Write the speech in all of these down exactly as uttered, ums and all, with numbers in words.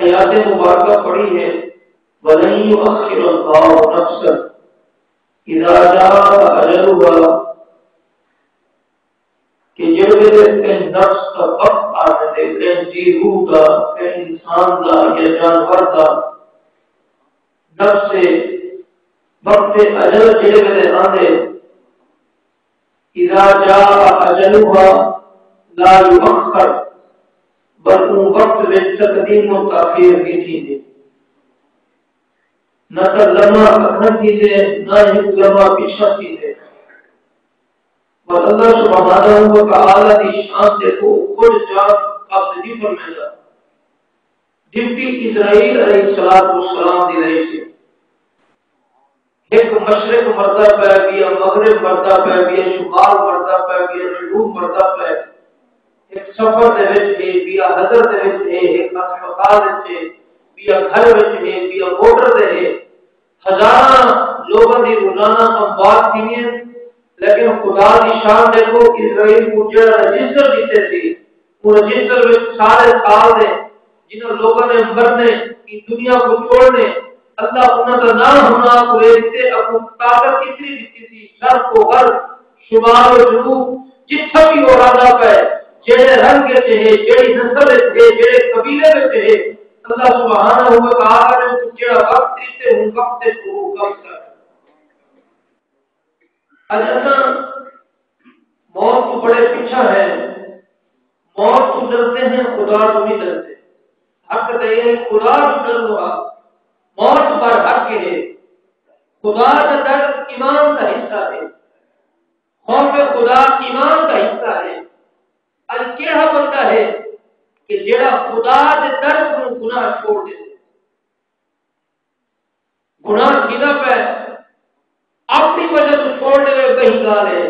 آیات مبارکہ پڑھی ہے، ولن یؤخر اللہ نفسا اذا جاء اجلها، کہ جڑے ویلے کہیں نفس دا وقت آ ویندے، کہیں جی روح دا، کہیں انسان دا یا جانور دا، نفس وقت اجل جڑے ویلے آندے، اذا جاء اجلها لا یؤخر، بل اوں وقت وچ تقدیم و تاخیر نہیں تھیندی۔ نہ تاں لمحہ اڳاں تھیندے، نہ ہی لمحہ پچھاں تھیندے۔ پر اللہ سبحانہ و تعالی دی شان ݙیکھو، خود جان قبض نہیں فرمیندا۔ ڈیوٹی عزرائیل علیہ الصلوۃ والسلام دی رہی سی۔ ہک مشرق مردا پئے، ٻیا مغرب مردا پئے، ٻیا شمال مردا پئے، ٻیا جنوب مردا پئے۔ ہک سفر دے وچ ہے، ٻیا حضر دے وچ ہے، ہک ہسپتال وچ ہے، ٻیا گھر وچ ہے، ٻیا موٹر تے ہے۔ ہزاراں لوگاں دی روزانہ اموات تھیندی ہن، لیکن خدا دی شان ݙیکھو، عزرائیل کوں جیڑھا رجسٹر ݙتے سی، اوں رجسٹر وچ سارے سال دے جنہاں لوگاں نے مرنے، ایں دنیا کوں چھوڑنے، اللہ انہاں دا ناں ہݨا کرے تے اڳوں طاقت کتنی ݙتی سی، شرق و غرب، شمال و جنوب، جتھاں وی او رہندا پئے، جیڑھے رنگ وچ ہے، جیڑھی نسل وچ ہے، جیڑھے قبیلے وچ ہے، اللہ سبحانہ و تعالی نے اوں کوں جیڑھا وقت ݙتے، اوں وقت وچ او کم کر۔ اڄ اساں موت توں بڑے پچھاں ہیں، موت توں ݙردے ہیں، خدا توں نہیں ݙردے۔ حق تے یہ خدا توں ݙرݨ ہا، موت بر حق ہے۔ خدا دا ݙر ایمان دا حصہ ہے، خوف خدا ایمان دا حصہ ہے۔ اڄ کیڑھا بندہ ہے کہ جیڑھا خدا دے ݙر کوں گناہ چھوڑ ݙے؟ گناہ تھیندا پئے، اپݨی وجہ توں چھوڑ ݙیوے، وہی ڳالھ ہے۔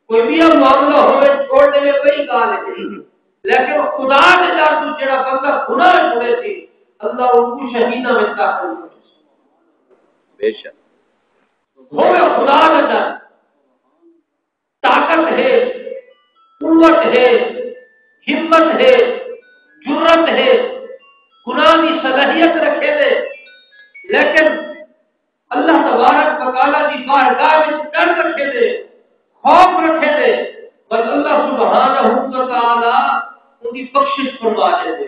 کوئی ٻیا معاملہ ہووے، چھوڑ ݙیوے، وہی ڳالھ ہے۔ لیکن خدا دے ݙر توں جیڑھا بندہ گناہ چھوڑے سی، اللہ اونکوں شہیداں وچ داخل کریسی۔ بے شک۔ ہووے خدا دا ݙر۔ طاقت ہے، قوت ہے، ہمت ہے، جرات ہے، گناہ دی صلاحیت رکھیندے، لیکن اللہ تبارک و تعالی دی بارگاہ وچ ݙر رکھیندے، خوف رکھیندے، بس اللہ سبحانہ و تعالی اوندی بخشش فرما ݙیندے۔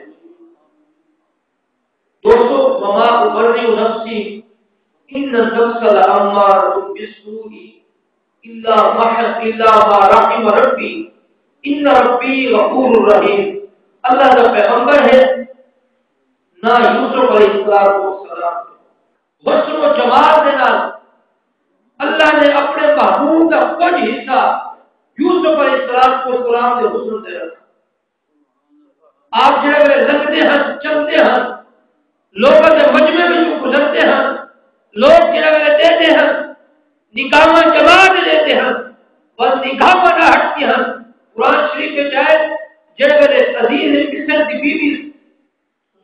دوستو، وما ابرئ نفسی ان النفس لامارۃ بالسوء الا ما، الا ما رحم ربی، ان ربی غفور رحیم۔ اللہ دا پیغمبر ہے، نہ یوسف علیہ السلام کو سلام۔ حسن و جمال دے نال اللہ نے اپنے محبوب دا کچھ حصہ یوسف علیہ السلام کو سلام دے حسن تے رکھا۔ آپ جڑے ویلے لنگھدے ہن، چلدے ہن، لوکاں دے مجمع وچوں گزردے ہن، لوک جڑے ویلے ݙیہدے ہن، نگاہاں جما تے ݙیہدے ہن، بس نگاہاں نہ ہٹدیاں ہن۔ قرآن شریف وچ آئے، جڑے ویلے عزیز مصر دی بیوی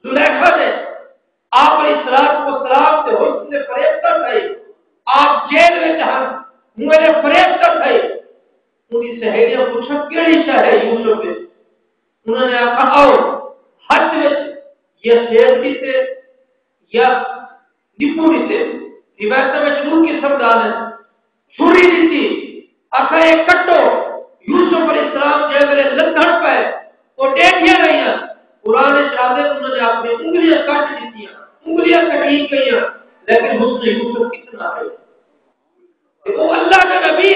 زلیخا نے آپ علیہ الصلوۃ والسلام تے حسن تے فریب کر تھئی۔ آپ جیل وچ ہن، ہوں ویلے فریب کر تھئی۔ انہاں دی سہیلیاں پچھا، کیڑھی شے ہے یوسف وچ؟ انہاں نے آکھا، آؤ، ہتھ وچ یا سیف ݙتے یا نپو ݙتے۔ روایتاں وچ ݙو قسم ڳالھ ہے۔ چھری ݙتی، آکھا، اے کٹو۔ یوسف علیہ السلام جے ویلے لنگھݨ پئے، او ݙیہدیاں رہیاں۔ قرآن وچ آندے، انہاں نے اپݨی انگلیاں کٹ ݙتیاں، انگلیاں کٹی ڳئیاں، لیکن حسن یوسف کتنا ہے۔ تے او اللہ دا نبی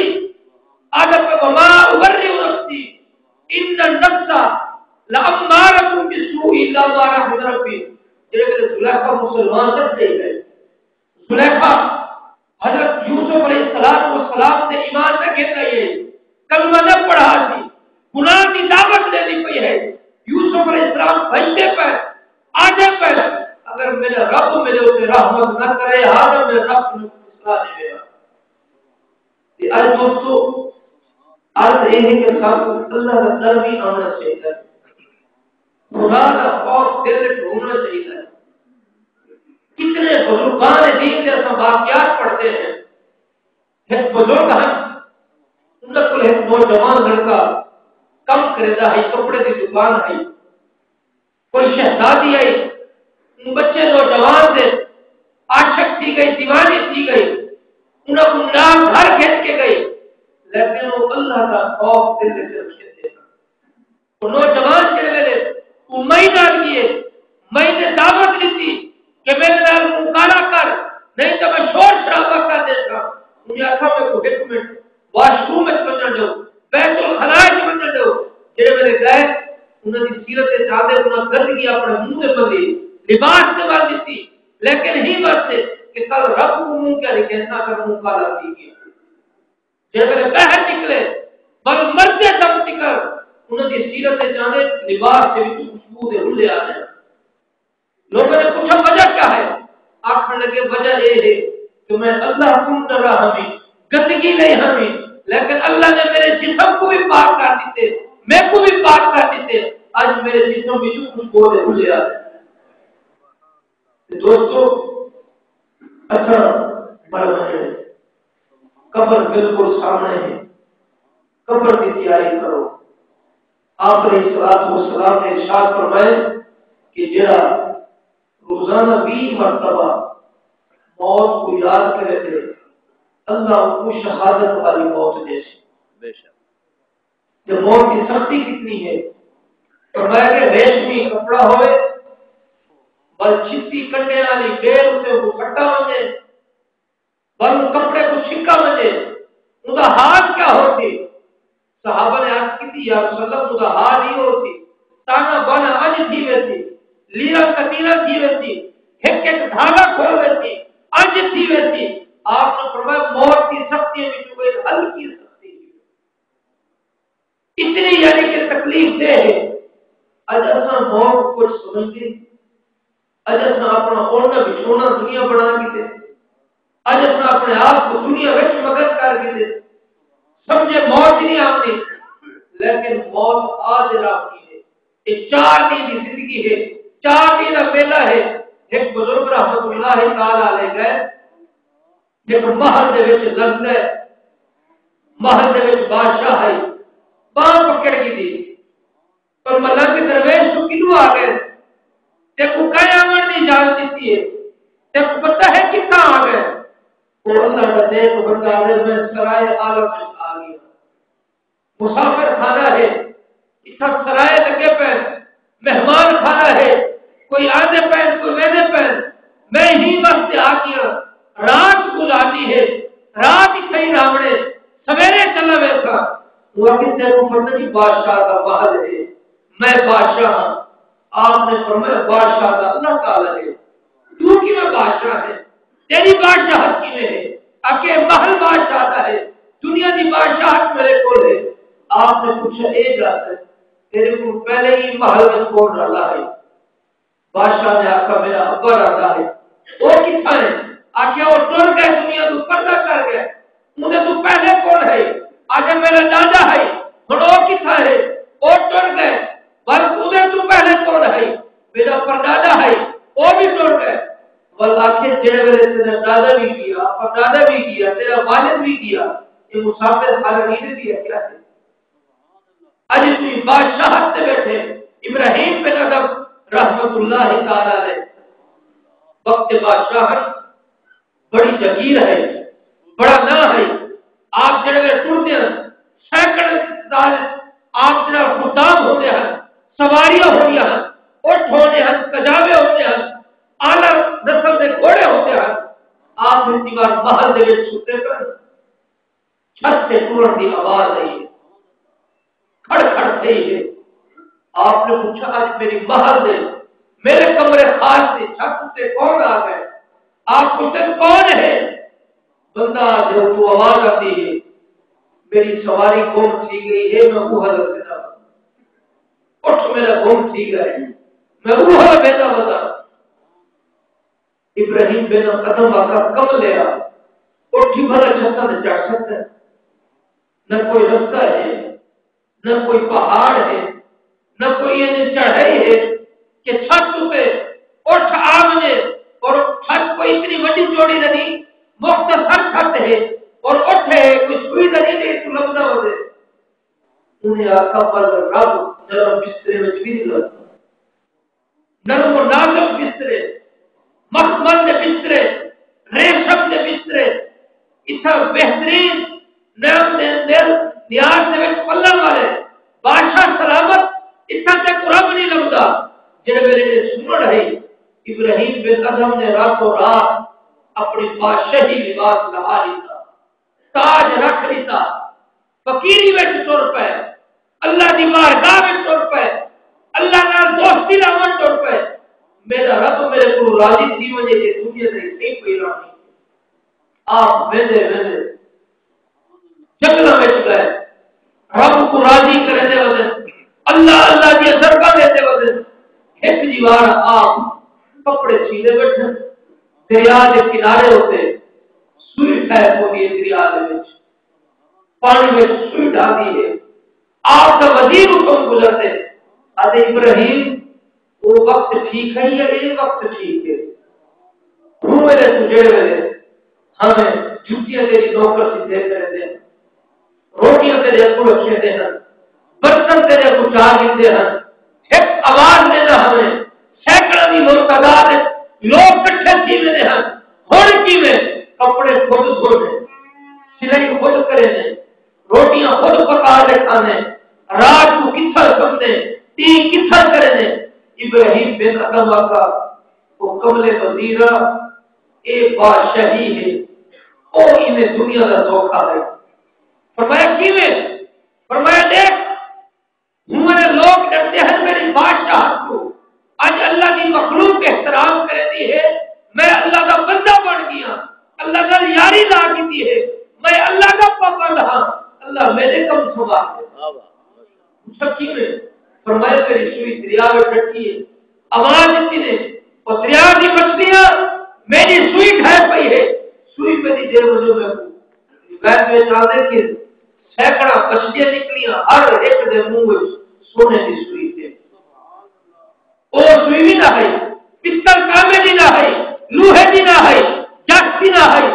آہدا پئے، وما ابرئ نفسی ان النفس لامارۃ بالسوء الا ما رحم ربی۔ جیڑھے ویلے زلیخا مسلمان تھئی ہے، زلیخا حضرت یوسف علیہ الصلوۃ والسلام تے ایمان نہ گھن آئی ہے، کلمہ نہ پڑھا سی، گناہ دی دعوت ݙیندی پئی ہے۔ یوسف علیہ السلام بھڄدے پئے، آہدے پئے، اگر میݙا رب میݙے اتے رحمت نہ کرے ہا تاں میں رب کوں پچھلا ݙیوے ہا۔ تے اڄ دوستو، عرض اے ہے کہ سانکوں اللہ دا ݙر وی آوݨا چاہیدا ہے، خدا دا خوف دل وچ ہووݨا چاہیدا ہے۔ کتنے بزرگان دین دے اساں واقعات پڑھدے ہیں۔ ہک بزرگ ہن، انہاں کول ہک نوجوان لڑکا کم کریندا ہئی، کپڑے دی دکان ہئی۔ کوئی شہزادی آئی، گھن کے گئی، لیکن وہ اللہ کا خوف دل وچ رکھے تھے۔ وہ نوجوان جڑے ویلے وہ مئی نال گئے، مئی نے دعوت دیتی کہ میرے نال مکالا کر، نہیں تو میں شور شرابہ کر دیتا۔ انہیں آکھا، میں کو ایک منٹ واش روم وچ ونجن ݙیو، بیت الخلاء وچ ونجن ݙیو۔ جڑے ویلے گئے، انہاں دی سیرت تے چاہتے انہاں گندگی اپنے منہ تے بندی، لباس تے بند دیتی، لیکن ہی واسطے کہ کل رب کو منہ کیا لکھے نہ کر منہ کالا تھی گیا۔ جڑے ویلے باہر نکلے، بل مردے دم تکر انہاں دی سیرت تے چاہتے لباس دے وچ خوشبو دے ہلے آ جائے۔ لوگوں نے پوچھا، وجہ کیا ہے؟ آخر لگے، وجہ یہ ہے کہ میں اللہ کو ڈرا ہمی، گندگی نہیں ہمی، لیکن اللہ نے میرے جسم کو بھی پاک کر دیتے، میں کو بھی پاک کر دیتے۔ آج میرے جسم میں یوں خوشبو دے ہلے آ رہے ہیں۔ دوستو، اچھا، مر گئے، قبر بالکل سامنے ہے، قبر کی تیاری کرو۔ آپ علیہ الصلوۃ والسلام نے ارشاد فرمائے کہ جڑا روزانہ ویہہ مرتبہ موت کو یاد کرے تے اللہ کو شہادت والی موت دے سی۔ بے شک۔ تے موت کی سختی کتنی ہے؟ فرمایا کہ ریشمی کپڑا ہوئے، بس چھتی کنڈے والی ٻیل اتے وہ کٹا ونجے، بس کپڑے کو چھکا ونجے، اوندا حال کیا ہوسی؟ صحابہ نے عرض کی، یا رسول اللہ، اوندا حال ہی ہوسی، تانا بانا اج تھی ویسی، لیرا کتیرا تھی ویسی، ہک ہک دھاگا کھول ویسی، اج تھی ویسی۔ آپ نے فرمایا، موت کی سختی میں جو ایک ہلکی سختی ہے۔ اتنی یعنی کہ تکلیف دہ ہے۔ اج اساں موت کو کچھ سمجھدے، اج اساں اپنا اوڑھنا وچھونا دنیا بنا کیتے، اج اساں اپنے آپ کو دنیا وچ مگن کر کیتے، سمجھے موت نہیں آتی، لیکن موت آ تے راہتی ہے۔ یہ چار دن کی زندگی ہے، چار دن کا میلہ ہے۔ ایک بزرگ رحمت اللہ تعالی علیہ گئے، ہک محل دے وچ لنگدے، محل دے وچ بادشاہ ہئی، ٻانہہ پکڑ گھدی۔ پر ملنگ درویش، توں کݙوں آ ڳئے؟ تیکوں کئیں آوݨ دی اجازت ݙتی ہے؟ تیکوں پتہ ہے کتھاں آ ڳئے؟ او اللہ دا نیک بندہ آہدے، میں سرائے عالم وچ آ ڳیا۔ مسافر خانہ ہے، اتھاں سرائے لڳے پئن، مہمان خانہ ہے، کوئی آندے پئن، کوئی ویندے پئن، میں ہی واسطے آ ڳیا، رات گزارنی ہے، رات اتھاں ہی رہوݨے، سویرے چلا ویساں۔ او آکھے، تیکوں پتہ نہیں بادشاہ دا محل ہے، میں بادشاہ ہاں۔ آپ نے فرمایا، بادشاہ دا اللہ تعالی ہے، توں کیویں بادشاہ ہے؟ تیری بادشاہت کیویں ہے؟ آکھے، محل بادشاہ دا ہے، دنیا دی بادشاہت میرے کول ہے۔ آپ نے پوچھا، اے ݙس، تیرے کول پہلے ہی محل وچ کون رہندا ہے؟ بادشاہ نے آکھا، میرا ابا رہندا ہے۔ او کتھاں ہے؟ آکھیا، او ٹر ڳئے، دنیا توں پردہ کر ڳئے۔ اوندے توں پہلے کون ہے؟ آکھیا، میرا ݙاݙا ہے۔ ہݨ او کتھاں ہے؟ او ٹر ڳئے۔ بس اوندے توں پہلے کون ہے؟ میرا پردادا ہے، او بھی ٹر ڳئے۔ ول آکھے، جیڑھے ویلے تیرا دادا بھی ڳیا، پردادا بھی ڳیا، تیرا والد بھی ڳیا، یہ مسافر خانہ نہیں دے دیا کیا ہے؟ اڄ توں بادشاہت تے ٻیٹھے، ابراہیم بن ادہم رحمت اللہ تعالی علیہ، وقت بادشاہت بڑی جگیر ہے، بڑا ناں ہے۔ آپ جیڑھے ویلے ٹردے ہن، سینکڑ دار آپ جیڑھا خدام ہوندے ہن، سواریاں ہوندیاں ہن، اٹھ ہوندے ہن، کجاوے ہوندے ہن، اعلیٰ نسل دے گھوڑے ہوندے ہن۔ آپ ہک دیوار محل دے وچ ستے پئے، چھت تے ٹرݨ دی آواز آئی ہے، کھڑ کھڑ تھئی ہے۔ آپ نے پوچھا، اڄ میری محل دے، میرے کمرے خاص دی چھت تے کون آ ڳئے؟ آپ پوچھتے، کون ہے؟ بندہ آکھے، اتوں آواز آندی ہے، میری سواری گم تھی ڳئی ہے، میں اوہا دا پتہ، اٹھ میرا گم تھی ڳئے، میں اوہا دا پتہ۔ ابراہیم بن ادہم آکھا، کملیا، اٹھ بھلا چھتاں تے چڑھ سڳدا ہے؟ نہ کوئی رستہ ہے، نہ کوئی پہاڑ ہے، نہ کوئی ایویں چڑھائی ہے کہ چھت اتے اٹھ آ ونڄے، اور چھت کوئی اتنی وݙی چوڑی نہ نہیں، مختصر چھت ہے، اور اٹھ ہے، کوئی سوئی نہ نہیں، تے اتوں لبھدا ہوندے۔ انہیں آکھا، پر رب نرم بسترے وچ بھی نہیں لبھدا۔ نرم و نازک بسترے، مخمل دے بسترے، ریشم دے بسترے، اتھاں اتھاں بہترین نعمتیں دل نیاز دے وچ پلن والے بادشاہ سلامت، اتھاں تیکوں رب نہیں لبھدا۔ جڑے ویلے اے سنڑ ہے ابراہیم بن ادہم نے راتوں رات اپنی بادشاہی لباس لہا لیتا، تاج رکھ لیتا، فقیری وچ ٹر پئے، اللہ دی بارگاہ وچ ٹر پئے، اللہ نال دوستی لاون ٹر پئے۔ میرا رب میرے کولوں راضی تھی ونجے، اے دنیا دے کئی پئی رہنی۔ آپ ویندے ویندے جنگلاں وچ ڳئے، رب کوں راضی کریندے ودن، اللہ اللہ دیاں ضرباں ݙیندے ودن۔ ہک دیوار آپ کپڑے سیندے ٻیٹھن، دریا دے کنارے اتے سوئی ٹھہر پوندی ہے، دریا دے وچ پاݨی وچ سوئی ڈھاندی ہے۔ آپ دا وزیر اتوں گزردے، آہدے، ابراہیم، او وقت ٹھیک ہے یا اے وقت ٹھیک ہے؟ ہوں ویلے توں جیڑھے ویلے ہمیں جتیاں تیری نوکر سدھے کریندے ہن، روٹیاں تیرے اگوں رکھیندے ہن، برتن تیرے اگوں چا گھندے ہن، ہک آواز ݙیندا ہمیں، سینکڑاں دی مول تعداد وچ لوک کٹھے تھی ویندے ہن۔ ہݨ کیویں؟ کپڑے خود دھوندے، سلائی خود کریندے، روٹیاں خود پکا کے کھاندے، رات کوں کتھاں سمدے، ݙینہہ کتھاں کریندے۔ ابراہیم بن ادہم آکھا، او کملے وزیرا، اے بادشاہی ہے، او ایویں دنیا دا دھوکا ہے۔ فرمایا، کیویں؟ فرمایا، ݙیکھ، ہوں لوک ݙردے ہن میری بادشاہت کوں، اڄ اللہ دی مخلوق احترام کریندی ہے، میں اللہ دا بندہ بݨ ڳیا، اللہ نال یاری لا گھدی ہے، میں اللہ دا پابند ہاں، اللہ میرے کم سنوار دے۔ پچھا کیویں؟ فرمایا، تیری سوئی دریا وچ ڈٹی ہے، آواز ݙتی نے، او دریا دی مچھلیاں، میری سوئی ڈھہہ پئی ہے، سوئی میری دے وجوں میں کو۔ روایت وچ آندے کہ سینکڑاں مچھلیاں نکلیاں، ہر ہک دے منہ وچ سونے دی سوئی تے۔ او سوئی وی نہ ہئی، پتل تانبے دی نہ ہئی، لوہے دی نہ ہئی، جس دی نہ ہئی،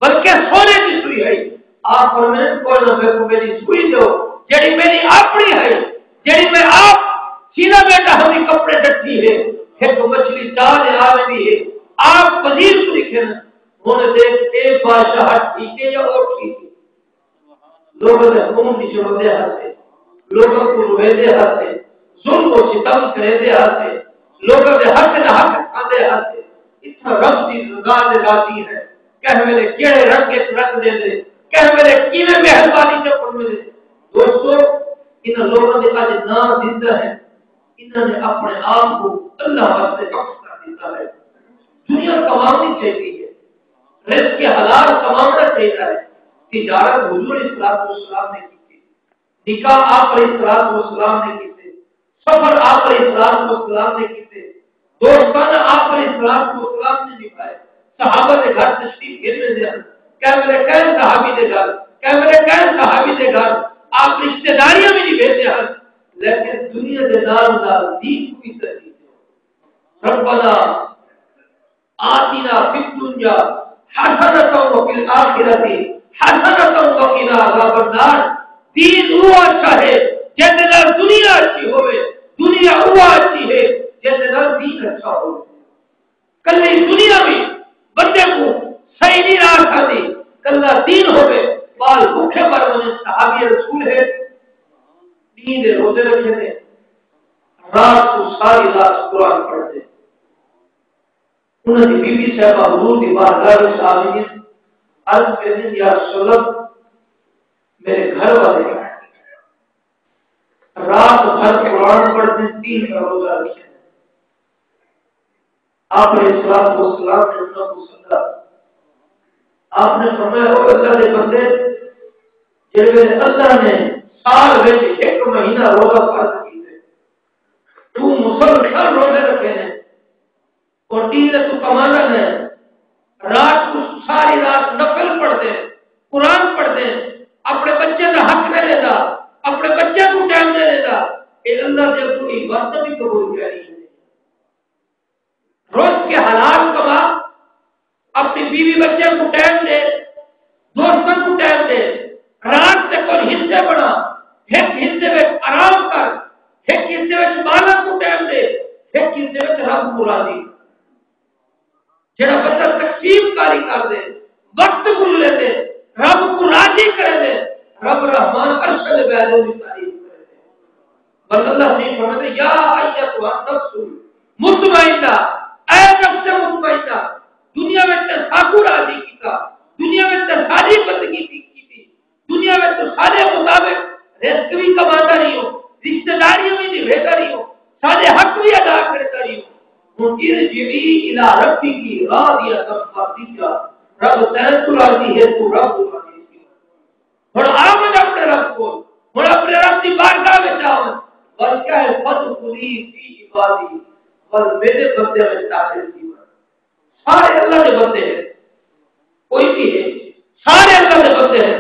بلکہ سونے دی سوئی ہئی۔ آپ فرمائے، کوئی نہ، میکوں میری سوئی ݙیو، جیڑھی میری اپݨی ہئی، جیڑھی میں آپ سینا بیٹا ہمی کپڑے ڈٹھی ہے۔ ہک مچھلی چا تے آ ویندی ہے۔ آپ وزیر کوں لکھن، ہݨ ݙیکھ، اے بادشاہ ٹھیک ہے یا او ٹھیک ہے؟ لوکاں دے خون نچوڑدے ہاسے، لوکاں کوں رویندے ہاسے، ظلم و ستم کریندے ہاسے، لوکاں دے حق ناحق کھاندے ہاسے۔ اتھاں رب دی رضا دے راضی ہے، کہیں ویلے کیڑھے رنگ وچ رکھ ݙیندے، کہیں ویلے کیویں مہربانی تے فرمیندے۔ دوستو، انہاں لوکاں دے اڄ ناں زندہ ہن، انہاں نے اپݨے آپ کوں اللہ واسطے وقف کر ݙتا ہے۔ دنیا کماوݨی چاہیدی ہے، رزق حلال کماوݨا چاہیدا ہے۔ تجارت حضور علیہ الصلوۃ والسلام نے کیتی، نکاح آپ علیہ الصلوۃ والسلام نے کیتے، سفر آپ علیہ الصلوۃ والسلام نے کیتے، دوستانہ آپ علیہ الصلوۃ والسلام نے نبھائے۔ صحابہ دے گھر تشریف گھن ویندے ہن، کہیں ویلے کہیں صحابی دے گھر، کہیں ویلے کہیں صحابی دے گھر، آپ رشتہ داریاں وی نبھیندے ہن، لیکن دنیا دے نال نال دین کوں عزت ݙیندے ہن۔ ربنا آتنا فی الدنیا حسنۃ وفی الآخرۃ حسنۃ وقنا عذاب النار۔ دین او اچھا ہے جیندے نال دنیا اچھی ہووے، دنیا او اچھی ہے جیندے نال دین اچھا ہووے۔ کلھی دنیا وی بندے کوں صحیح نہیں راہ ݙکھاندی، کلھا دین ہووے، ٻال بکھے مر ونڄن۔ صحابی رسول ہے، ݙینہہ دے روزے رکھیندے، رات کوں ساری رات قرآن پڑھدے۔ انہاں دی بی بی صاحبہ حضور دی بارگاہ وچ آ ویندی، عرض کریندی، یا رسول اللہ، میرے گھر والے رات بھر قرآن پڑھدے، ݙینہہ دا روزہ رکھیندے۔ آپ علیہ الصلوۃ والسلام نے انہاں کوں سدا۔ آپ نے فرمایا، او اللہ دے بندے، جیڑھے ویلے اللہ نے سال وچ ہک مہینہ روزہ فرض کیتے، توں مسلسل روزے رکھے نے، اور ݙینہہ دے توں کمانا نے، رات کوں ساری رات نفل پڑھدے، قرآن پڑھدے، اپݨے بچے دا حق نہ ݙیندا، اپݨے بچے کوں ٹائم نہ ݙیندا، اے اللہ دے اڳوں عبادت دی قبول کیتی ہے۔ رزق حلال کما، اپݨی بیوی بچیاں کوں ٹائم ݙے، دوستاں کوں ٹائم ݙے، رات دے کجھ حصے بݨا، ہک حصے وچ آرام کر، ہک حصے وچ ٻالاں کوں ٹائم ݙے، ہک حصے وچ رب کوں راضی کر۔ جیڑھا بندہ تقسیم کاری کر ݙے، وقت گزریندے، رب کوں راضی کریندے، رب رحمان عرش دے بیلوں دی تعریف کریندے۔ ورنہ اللہ سائیں فرماتے، یا ایتھا النفس المطمئنہ، اے نفس مطمئنہ، دنیا وچ تے ساکوں راضی کیتا، دنیا وچ تے ساری بندگی دی کیتی، دنیا وچ تو سارے مطابق رزق بھی کماتا رہی ہو، رشتہ داریاں بھی نبھیتا رہی ہو، سارے حق بھی ادا کرتا رہی ہو۔ ہن ارجعی الی ربک راضیۃ مرضیہ، رب تیرے تو راضی ہے، تو رب تو راضی ہے۔ ہن آ ونڄ اپݨے رب کول، ہن اپݨے رب دی بارگاہ وچ آ ونڄ، ول کیا ہے، فادخلی فی عبادی، ول میرے بندے وچ داخل تھی ونڄ۔ سارے اللہ دے بندے ہیں، کوئی بھی ہے، سارے اللہ دے بندے ہیں،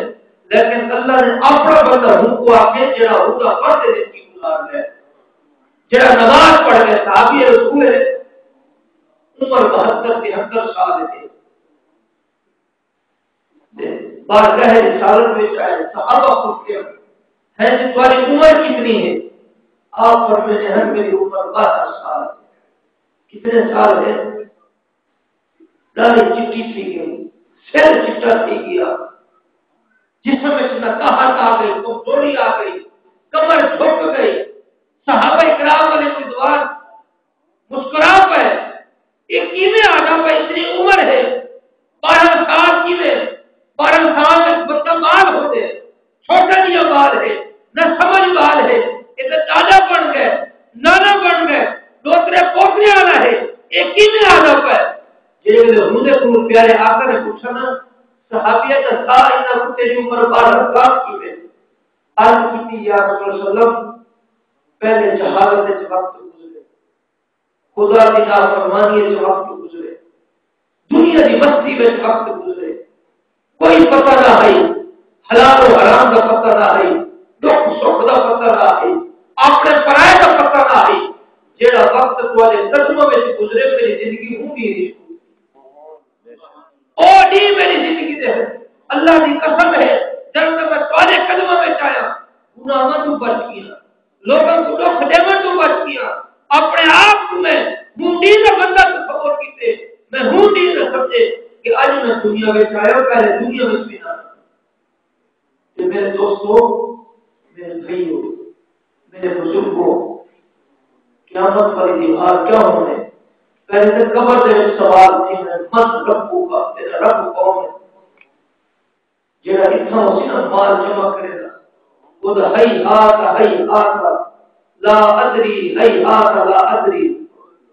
لیکن اللہ نے اپݨا بندہ ہوں کو آکھے جڑا ہوں دا پڑھ دے زندگی گزار لے، جڑا نماز پڑھ کے صحابی رسول ہے، عمر بہتر تہتر سال ہے، تے بارگاہ رسالت وچ آئے، صحابہ پوچھتے ہیں، ہیں جی تمہاری عمر کتنی ہے؟ آپ فرماتے ہیں میری عمر بہتر سال ہے۔ کتنے سال ہے؟ ݙاڑھی چٹی تھی ڳئی، سر چٹا تھی ڳیا، جسم وچ نقاہت آ ڳئی، کمزوری آ ڳئی، کمر جھک ڳئی۔ صحابہ کرام علیہ رضوان مسکرا پئے، یہ کیویں آہدا پئے، اتنی عمر ہے، بارہ سال کیویں؟ بارہ سال وچ بندہ ٻال ہوندے، چھوٹا جیہا ٻال ہے، نہ سمجھ ٻال ہے، اے تاں ݙاݙا بݨ ڳئے، نانا بݨ ڳئے، ݙوہترے پوترے والا ہے، اے کیویں آہدا پئے؟ جیڑھے ویلے ہوندے کوں پیارے آقا نے پچھا نا، صحابیہ دا سا انہاں کوں تیری عمر بارہ سال کیویں؟ عرض کیتی، یا رسول اللہ، پہلے جہالت وچ وقت گزرے، خدا دی نافرمانی وچ وقت گزرے، دنیا دی مستی وچ وقت گزرے، کوئی پتہ نہ ہئی، حلال و حرام دا پتہ نہ ہئی، ݙکھ سکھ دا پتہ نہ ہئی، اپݨے پرائے دا پتہ نہ ہئی۔ جیڑھا وقت تہاݙے قدماں وچ گزرے، میری زندگی ہوں ݙینہہ وچ گزرے۔ او ݙینہہ میری زندگی دے ہن۔ اللہ دی قسم ہے، جݙاں میں تہاݙے قدماں وچ آیا، گناہاں توں بچ ڳیا، لوکاں کوں ݙکھ ݙیوݨ توں بچ ڳیا، اپݨے آپ کوں میں ہوں ݙینہہ دا بندہ تصور کیتے، میں ہوں ݙینہہ دا سمجھے کہ اڄ میں دنیا وچ آیا، پہلے دنیا وچ بھی نہ۔ تے میرے دوستو، میرے بھائیو، میرے بزرگو، قیامت والی دیہاڑ کیا ہونے؟ پہلے تے قبر دے وچ سوال تھیندے، من ربک، تیرا رب کون ہے؟ جیڑھا اتھاں ہوسی نا مال جمع کرے گا، او دا ہئی ہاتا، ہئی ہاتا، لا ادری، ہئی ہاتا، لا ادری۔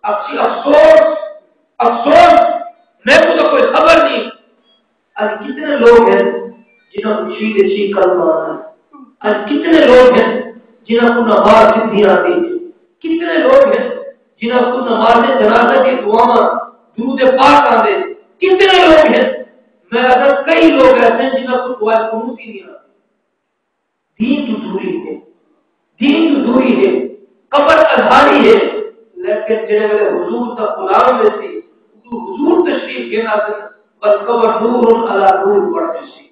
آکھسی افسوس، افسوس، میکوں تاں کوئی خبر نہیں۔ اڄ کتنے لوگ ہیں جنہاں کوں چھی تے چھی کلمہ آندا ہے؟ اڄ کتنے لوگ ہیں جنہاں کوں نماز سدھی آندی ہے؟ کتنے لوگ ہیں جنہاں کوں نماز جنازہ دی دعاواں، درود پاک آندے؟ کتنے لوگ ہیں؟ میں آکھاں کئی لوگ ایسے ہیں جنہاں کوں دعا قنوت ہی نہیں آندی۔ دین توں دوری ہے، دین توں دوری ہے، قبر اندھاری ہے، لیکن جڑے ویلے حضور دا غلام ویسی، اتوں حضور تشریف گھن آسن، بس قبر نور علی نور بݨ ویسی۔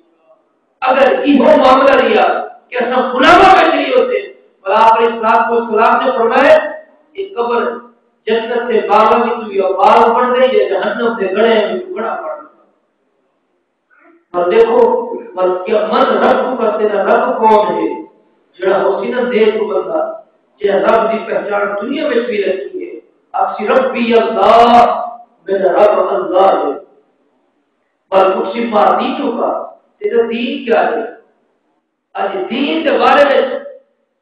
اگر ایہو معاملہ رہیا کہ اساں غلاماں وچ نہیں ہوتے، بھلا آپ علیہ الصلوۃ والسلام نے فرمایا، یہ قبر جنت دے باغاں وچ یا باغ بݨ ڳئی یا جہنم دے گڑھیاں وچ گڑھا بݨ ڳئی۔ پر دیکھو، پر کیا من رب کا، تیرا رب کون ہے؟ جڑا ہوسی نا نیک بندہ، جے رب دی پہچان دنیا وچ بھی رکھی ہے، آکھسی ربی اللہ، میرا رب اللہ ہے۔ پر پچھسی ما دینک، تیرا دین کیا ہے؟ اڄ دین دے بارے وچ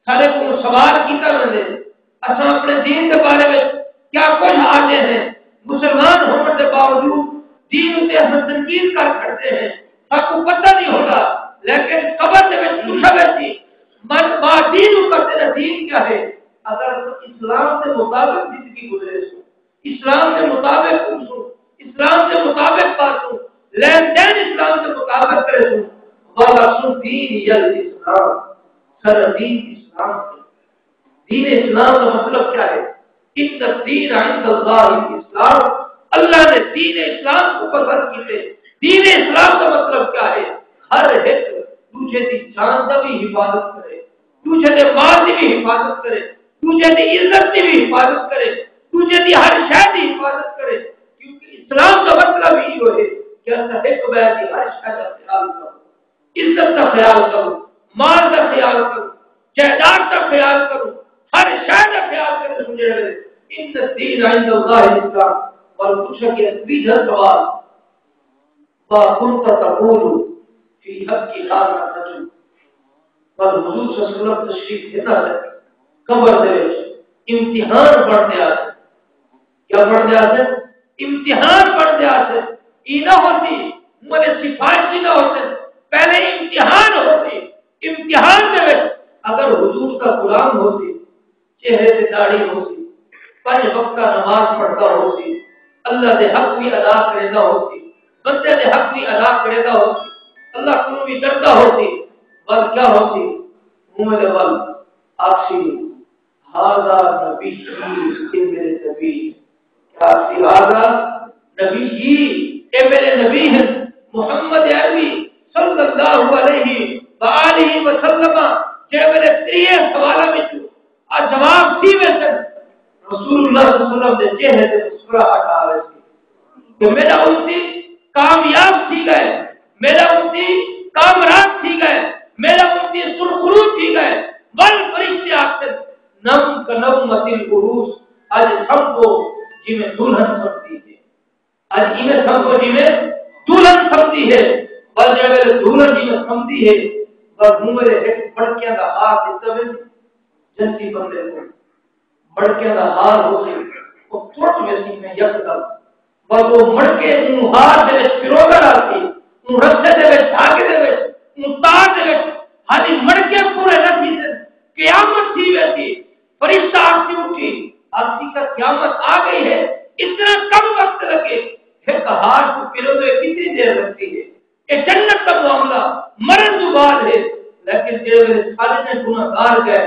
ساݙے کولوں سوال کیتا ویندے، اساں اپݨے دین دے بارے وچ کیا کجھ آہدے ہیں؟ مسلمان ہووݨ دے باوجود دین اتے اساں تنقید کر کھڑدے ہیں، ساکوں پتہ نہیں ہوندا۔ لیکن قبر دے وچ پچھا ویسی، من ما دینک، تیرا دین کیا ہے؟ اگر اسلام دے مطابق زندگی گزریسوں، اسلام دے مطابق اٹھسوں، اسلام دے مطابق پاسوں، لین دین اسلام دے مطابق کریسوں، ول آکھسوں دینی الاسلام، ساݙا دین اسلام ہے۔ دین اسلام دا مطلب کیا ہے؟ ان الدین عند اللہ الاسلام، اللہ نے دین اسلام کوں پسند کیتے۔ دین اسلام دا مطلب کیا ہے؟ ہر ہک ݙوجھے دی جان دا بھی حفاظت کرے، ݙوجھے دے مال دی بھی حفاظت کرے، ݙوجھے دی عزت دی بھی حفاظت کرے، ݙوجھے دی ہر شے دی حفاظت کرے، کیونکہ اسلام دا مطلب ایہو ہے کہ اساں ہک ٻئے دی ہر شے دا خیال کرو، عزت دا خیال کرو، مال دا خیال کرو، جائیداد دا خیال کرو، ہر شے دا خیال کرو۔ سمجھے؟ ان الدین عند اللہ الاسلام۔ پر پوچھا کہ تیجھا سوال، ما کنت تقول فی حق ہذا الرجل۔ پر حضور صلی اللہ علیہ وسلم تشریف گھن آسے، قبر دے وچ امتحان بݨدے آسے۔ کیا بݨدے آسے؟ امتحان بݨدے آسے۔ ای نہ ہوسی، انہاں دے سفارشی نہ ہوسن، پہلے امتحان ہوسی۔ امتحان دے وچ اگر حضور دا غلام ہوسی، چہرے تے داڑھی ہوسی، پنج وقتہ نماز پڑھدا ہوسی، اللہ دے حق وی ادا کریندا ہوسی، بندے دے حق وی ادا کریندا ہوسی، اللہ کولوں وی ݙردا ہوسی، ول کیا ہوسی؟ منہ دے ول آکھسی، ہذا نبی، اے میرے نبی۔ کیا آکھسی؟ ہذا نبی، اے میرے نبی ہن۔ محمد عربی صلی اللہ علیہ وآلہ وسلم جے میرے تریے سوالاں وچ آ جواب تھی ویسن، رسول اللہ صلی اللہ علیہ وسلم دے چہرے تے مسکراہٹ آ ویسی کہ میرا امتی کامیاب تھی ڳئے، میرا امتی کامیاب تھی ڳئے، میرا امتی سرخرو تھی ڳئے۔ ول فرشتے آکھن، نم کنومت العروس، اڄ سمجھو جیویں دلہن سمدی ہے۔ اڄ ایویں سمجھو جیویں دلہن سمدی ہے۔ ول جیڑھے ویلے دلہن جیویں سمدی ہے، ول ہوں ویلے ہک مڑکیاں دا ہار ݙتا ویندے جنتی بندے کوں۔ مڑکیاں دا ہار ہوسی، او ترٹ ویسی میں یکدم۔ ول او مڑکے اوں ہار دے وچ پروندن آسی، اوں رسے دے وچ، دھاڳے دے وچ، اوں تار دے وچ، ہالی مڑکے پورے نہ تھیسن، قیامت تھی ویسی۔ فرشتہ آکھسی اٹھی، آکھسی کہ قیامت آ گئی ہے، اتنا کم وقت لگے، ہک ہار کوں پروندے کتنی دیر لگدی ہے؟ اے جنت دا معاملہ مرݨ توں بعد ہے، لیکن جیڑھے ویلے سارے گناہگار ڳئے،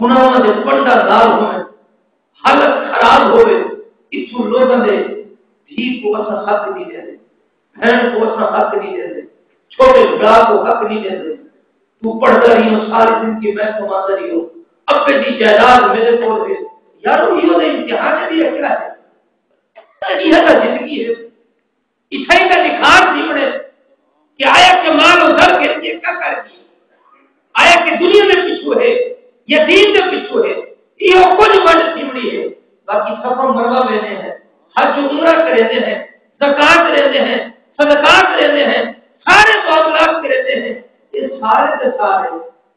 گناہاں دے پنڈا نال ہوون، حالت خراب ہووے، اتھوں لوکاں دے دھی کوں اساں حق نی ݙیندے، بھیݨ کوں اساں حق نی ݙیندے، چھوٹے بھرا کوں حق نی ݙیندے۔ توں پڑھدا رہیوں، ساری زندگی میں کماندا رہیوں، ابے دی جائیداد میرے کول ہے۔ یارو، ایہو تے امتحان ہے، ٻیا کیا ہے؟ ایہا تاں زندگی ہے۔ اتھائیں دا نکھار تھیوݨے کہ آیا کہ مال و زر گھن کے کیا کر گئی؟ آیا کہ دنیا دے پچھوں ہے یا دین دے پچھوں ہے؟ ایہو کجھ ونڈ تھیوݨی ہے، باقی صفا مروہ ویندے ہیں، حج و عمرہ کریندے ہیں، زکوٰۃ ݙیندے ہیں، صدقات ݙیندے ہیں، سارے معاملات کریندے ہیں۔ اے سارے دے سارے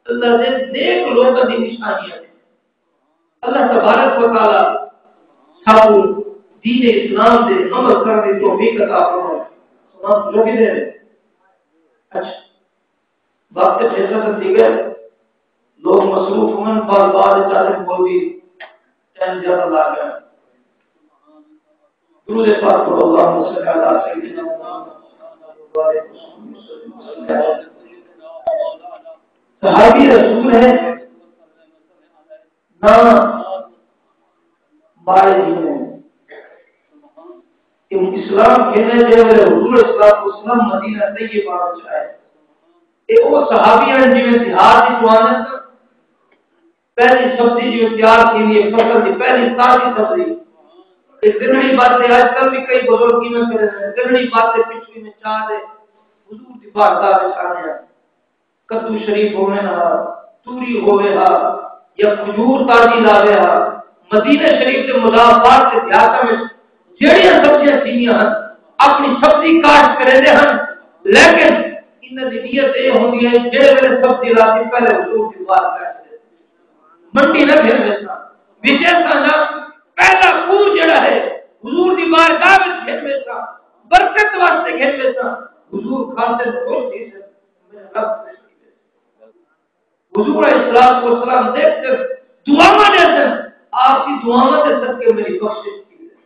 اللہ دے نیک لوکاں دی نشانیاں ہیں۔ اللہ تبارک و تعالیٰ سانکوں دین اسلام دے عمل کرݨ دی توفیق عطا فرمائے۔ سلام لوگی دے۔ اچھا، وقت پھر ختم تھی ڳئے، لوگ مصروف ہن، بار بار اجازت بول دی، ٹائم زیادہ لا گیا۔ درود پاک پڑھو، اللہم صل علی سیدنا محمد وعلی آلہ وصحبہ وسلم۔ صحابی رسول ہیں، نہ مائے جیویں۔ کہ اسلام گھنے جے ویلے حضور صلی اللہ علیہ وسلم مدینہ طیبہ وچ آئے۔ اے او صحابی ہن جیویں دیہات وچ آندن تاں پہلی سبزی جیویں تیار تھیندی ہے، فصل دی پہلی تازی سبزی۔ اے گنڑی بات ہے، اج کل بھی کئی بزرگ ایویں کرے ہیں، گنڑی بات ہے، پچھلی میں چاہ دے حضور دی بارگاہ وچ آندے ہیں۔ کدو شریف ہووے ہا، توری ہووے ہا یا کھجور تازی لاوے ہا، مدینہ شریف دے مضافات دے دیہاتاں وچ جیڑھیاں سبزیاں تھیندیاں ہن، اپݨی سبزی کاشت کریندے ہن، لیکن انہاں دی نیت اے ہوندی ہے جیڑھے ویلے سبزی لاتی پہلے حضور دی بارگاہ وچ منڈی نہ گھن ویساں، وچ ایسا نہ پہلا پور جیڑھا ہے حضور دی بارگاہ وچ گھن ویساں، برکت واسطے گھن ویساں۔ حضور کھاندے خوش تھی سن، میرا رب خوش تھی ویسے۔ حضور علیہ الصلوۃ والسلام دیکھ کر دعاواں دے سن، آپ کی دعاواں دے صدقے میری بخشش تھی ویسے۔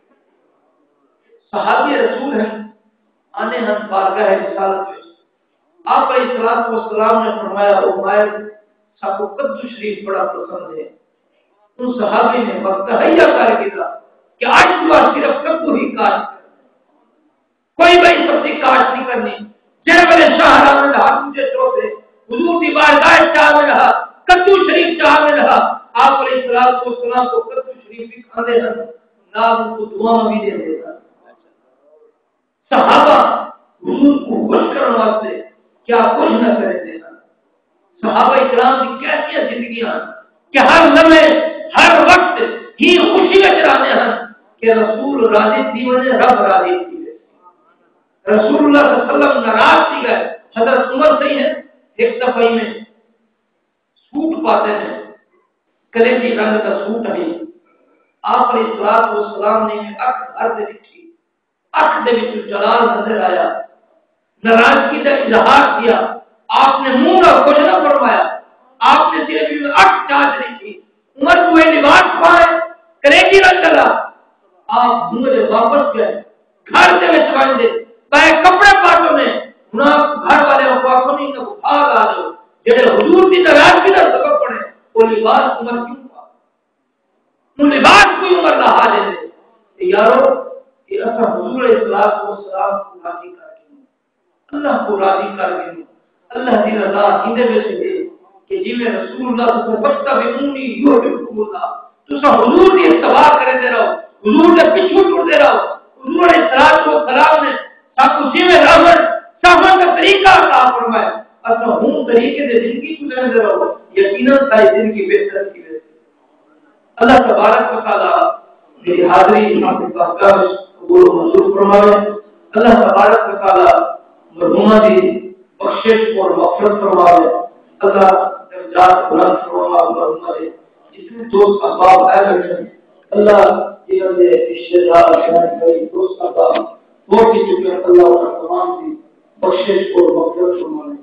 صحابی رسول ہیں، آنے ہن بارگاہ رسالت وچ۔ آپ علیہ الصلوۃ والسلام نے فرمایا، او مائر، ساکوں کدو شریف بڑا پسند ہے۔ اوں صحابی نے متحیہ کر گھدا کہ اج توں بعد صرف کدو ہی کاشت کرنا۔ کوئی ٻئی سبزی کاشت نہیں کرنی۔ جڑے ویلے شاہ راوند ہا، ݙوجھے چوتھے حضور دی بارگاہ چ آوݨ ہا، کدو شریف چ آوݨ ہا، آپ علیہ الصلوۃ والسلام کوں کدو شریف وی کھاندے ہن، نال اوں کوں دعاواں وی ݙیندے ہن۔ صحابہ حضور کوں خوش کرݨ واسطے کیا کجھ نہ کریندے ہن۔ صحابہ کرام دی کیسیاں زندگیاں ہن کہ ہر لمحے، ہر وقت ہی خوشی وچ رہندے ہن کہ رسول راضی تھی ونڄے، رب راضی تھی ونڄے۔ رسول اللہ صلی اللہ علیہ وسلم ناراض تھی ڳئے۔ حضرت عمر صحیح ہے، ہک دفعہ میں سوٹ پاتے ہیں، کلیجی رنگ دا سوٹ ہے۔ آپ علیہ الصلوۃ والسلام نے اکھ بھر تے ݙٹھی، اکھ دے وچ جلال نظر آیا، ناراضگی دا اظہار کیا۔ آپ نے منہ نہ کجھ نہ فرمایا، آپ نے صرف ایویں اکھ چا تے ݙٹھی۔ عمر، توں اے لباس پائے، کلیجی رنگ دا؟ آپ منہ دے واپس ڳئے، گھر دے وچ ونڄ تے پئے کپڑے پاٹو نے، ہݨ آپ گھر والے کوں آکھو، نہیں، انہاں کوں بھا لا ݙیو، جیڑھے حضور دی ناراضگی دا سبب بݨے۔ او لباس عمر کیوں پا؟ او لباس کوئی عمر لہا ݙیندے؟ تے یارو، کہ اساں حضور علیہ الصلوۃ والسلام کوں راضی کر ڳئے، اللہ کوں راضی کر ڳئے۔ اللہ دی رضا ایندے وچ ہے کہ جیویں رسول اللہ صلی اللہ علیہ وسلم، "فاتبعونی یحببکم اللہ"، تساں حضور دی اتباع کریندے رہو، حضور دے پچھوں ٹردے رہو۔ حضور علیہ الصلوۃ والسلام نے ساکوں جیویں رہݨ سہݨ دا طریقہ عطا فرمایا، اساں ہوں طریقے دے زندگی گزارندے رہو، یقیناً ساری زندگی بہتر تھی ویسی۔ اللہ تبارک و تعالیٰ میری حاضری آپ کی بارگاہ وچ قبول و منظور فرماوے۔ اللہ تبارک و تعالیٰ مرحومہ دی بخشش اور مغفرت فرماوے۔ اللہ درجات بلند فرماوے مرحومہ دے جتنے دوست احباب آئے ہوئے ہیں، اللہ جنہاں دے رشتہ دار، بھائی، دوست احباب فوت ہو چکے ہیں، اللہ انہاں تمام دی بخشش اور مغفرت فرماوے۔